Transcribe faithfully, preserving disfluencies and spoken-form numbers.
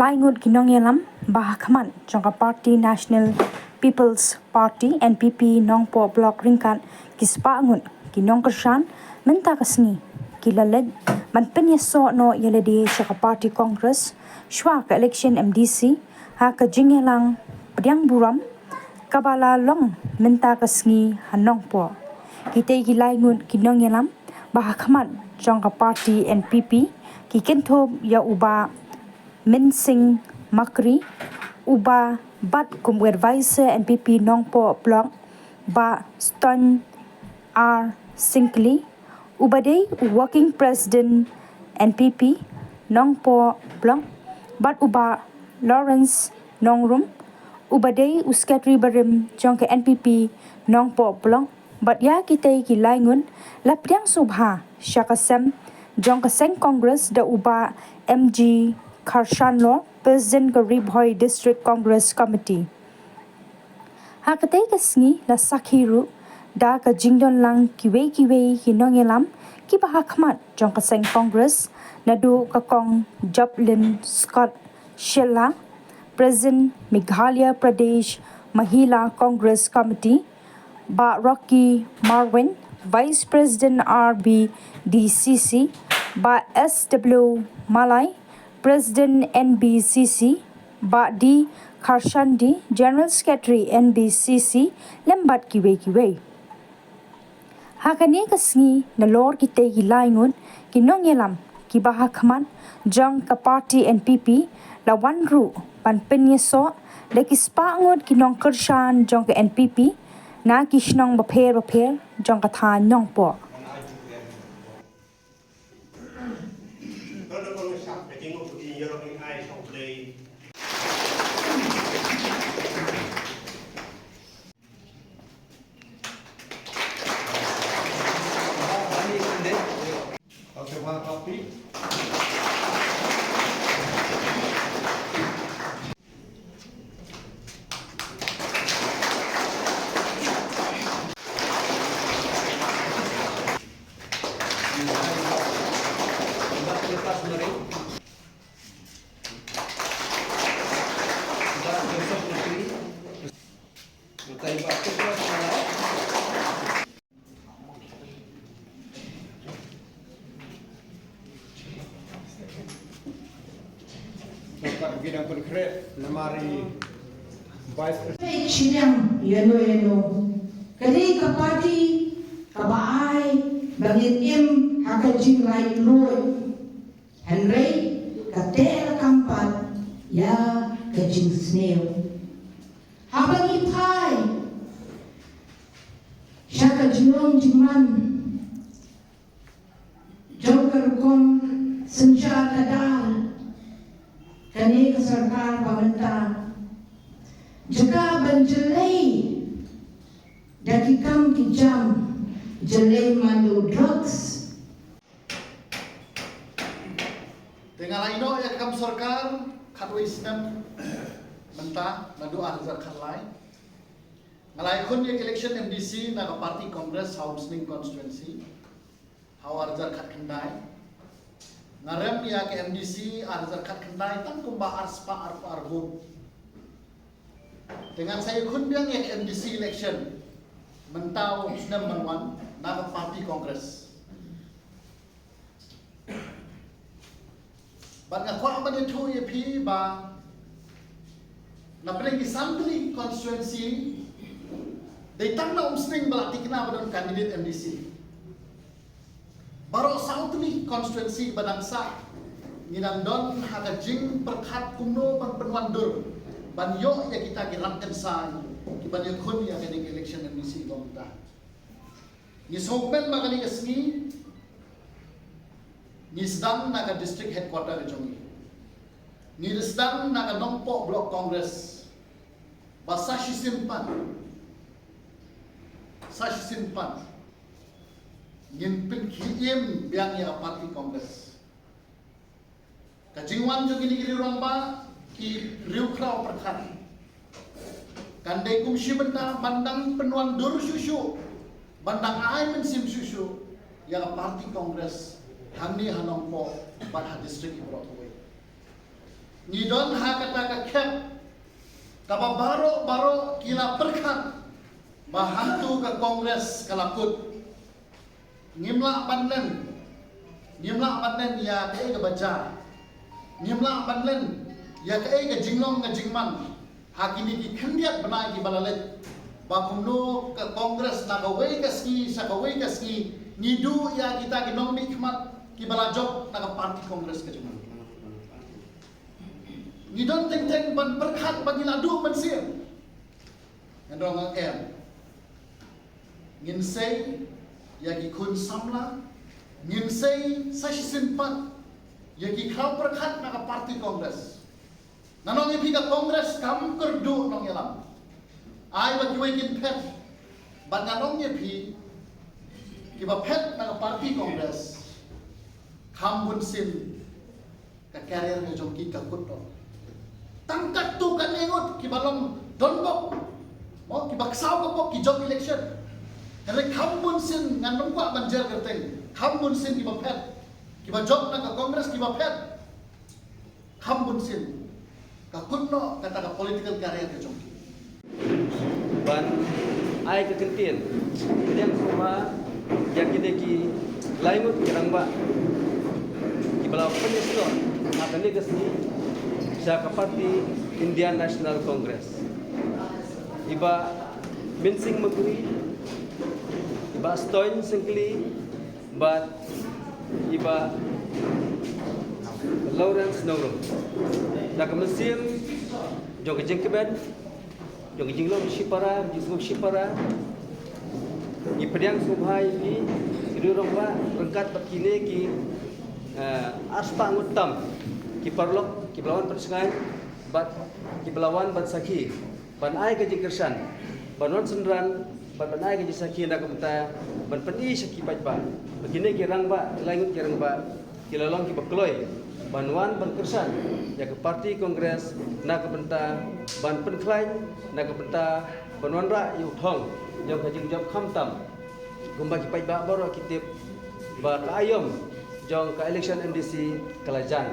Lai ngut ki nongïalam ba ha khmat jong ka party National People's Party, N P P, Nongpoh Block ryngkat ki spah ngut ki nongkyrshan mynta ka sngi ki la leit ban pynïasoh noh ïa lade sha ka party Congress shwa ka election M D C ha ka jingïalang pdiang burom kaba la long mynta ka sngi ha Nongpoh. Kitei ki lai ngut ki nongïalam ba ha khmat jong ka party N P P ki kynthup ïa u Bah Mynsing Makri, uba bat kum u advisor N P P Nongpoh Block, Bah Stone R Syngkli, uba dei u working president N P P Nongpoh Block, bad u Bah Lawrence Nongrum, uba dei u secretary barim jong ka N P P Nongpoh Block. Bad ïa kitei ki lai ngut la pdiang sngewbha sha ka sem jong ka seng Congress da u Bah M G Kharshanlor, president ka Ri Bhoi District Congress Committee. Ha katei ka sngi la sakhi ruh da ka jingdon lang kiwei kiwei ki nongïalam kiba ha khmat jong ka seng Congress, naduh ka Kong Joplin Scott Shylla, President Meghalaya Pradesh Mahila Congress Committee, Bah Rocky Marwin, Vice President R B D C C, Bah S W Malai, President N B C C, Bah D Kharshandi, General Secretary N B C C, lem bad kiwei kiwei. Ha kane ka sngi nalor kitei ki lai ngut ki nongïalam kiba ha khmat jong ka party N P P la wan ruh ban pynïasoh da ki spah ngut ki nongkyrshan jong ka N P P na ki shnong bapher bapher jong ka thaiñ Nongpoh. Shiliang ïano ïano. Ka dei ka party kaba ai ba ngin im ha ka jinglait luid. Hynrei ka teh la kam pat ïa ka jingsniew. Haba ngi phai sha ka jinglong jingman jong ka rukom synshar khadar kane ka sorkar ba mynta, jaka ban jyllei da ki kam ki jam, jyllei man u drugs. Te nga la ïehnoh ïa ka kam sorkar khatwei snem mynta, naduh ar hajar khatlai. Nga la ïakhun ïa ka election M D C na ka party Congress ha Umsning constituency ha u ar hajar khatkhyndai. Nga rem ïa ka M D C ar hajar khatkhyndai tang kumba ar spah arphew ar vote. Te ngan sa ïakhun biang ïa ka M D C election mynta u snem ban wan na ka party Congress. Bad nga kwah ban ïathuh ïa phi ba na pdeng ki san tylli constituency, dei tang na Umsning ba la thikna ba don candidate M D C. Baroh saw tylli constituency ba dang sah, ngi dang don ha ka jingpyrkhat kumno ban pynwandur ban ïoh ïa kita ki rank kynsai kiban ïakhun ïa kane ka election M D C ba mynta. Ngi sngewkmen ba kane ka sngi ngi sdang na ka district headquarter ka jong ngi. Ngi sdang na ka Nongpoh Block Congress ba sa shisien pat, sa shisien pat ngin pynkhih im biang ïa ka party Congress. Ka jingwan jong kine ki riew rangbah, ki riew khraw pyrkhat, kan dei kum shi bynta ban dang pynwandur shuh shuh, ban dang ai mynsiem shuh shuh ïa ka party Congress hangne ha Nongpoh bad ha district baroh kawei. Ngi don ha kata ka khep kaba baroh baroh ki la pyrkhat ba hangto ka Congress ka la kut. Ngim lah ban len, ngim lah ban len ïa kaei kaba jia. Ngim lah ban len ïa kaei ka jinglong ka jingman ha kine ki khyndiat bnai kiba la leit, ba kumno ka Congress na kawei ka sngi sha kawei ka sngi ngi duh ïa kita ki nongmihkhmat kiba la jop na ka party Congress ka jong ngi. Ngi don teng teng ban pyrkhat ba ngi la duh mynsiem. Ngan ong em. Ngin sei ïa ki khun samla, ngin sei sa shisien pat ïa ki khraw pyrkhat na ka party Congress. Ngan ong ïa phi, ka Congress kam kyrduh nongïalam. Ai ba kiwei kin phet. Bad ngan ong ïa phi, kiba phet na ka party Congress, kham bun sien ka career ka jong ki ka kut noh. Tang katto katne ngut kiba long donbok, mo, kiba ksaw ka bok ki jop election. Hynrei kham bun sien, ngan ym kwah ban jer kyrteng, kham bun sien kiba phet, kiba jop na ka Congress kiba phet, kham bun sien ka kut noh kata ka political career ka jong ki. Ban ai ka kyntien, pdiang sngewbha ïa kine ki lai ngut ki rangbah kiba la pynïasoh ha kane ka sngi sha ka party Indian National Congress. I Bah Mynsing Myrkuri, i Bah Stone Syngkli, bad i Bah Lawrence Nongrum. Da ka mynsiem jong ka jingkmen, jong ka jinglong shipara, ka jingsngewsih para, ngi pdiang sngewbha ïa phi, ki rangbah, ryngkat bad kine ki, eh, arspah ngut tam ki paralok kiba la wan pynshngaiñ bad kiba la wan ban sakhi, ban ai ka jingkyrshan, ban wan synran, ban, ban ai ka jingsakhi na ka bynta ban pyni sha ki paidbah ba kine ki rangbah, ki lai ngut ki rangbah, ki la long kiba kloi ban wan ban kyrshan ïa ka party Congress na ka bynta ban pynkhlaiñ, na ka bynta ban wanrah ïa u thong jong ka jingjop, khamtam kumba ki paidbah baroh ki tip ba ka aïom jong ka election M D C ka la jan.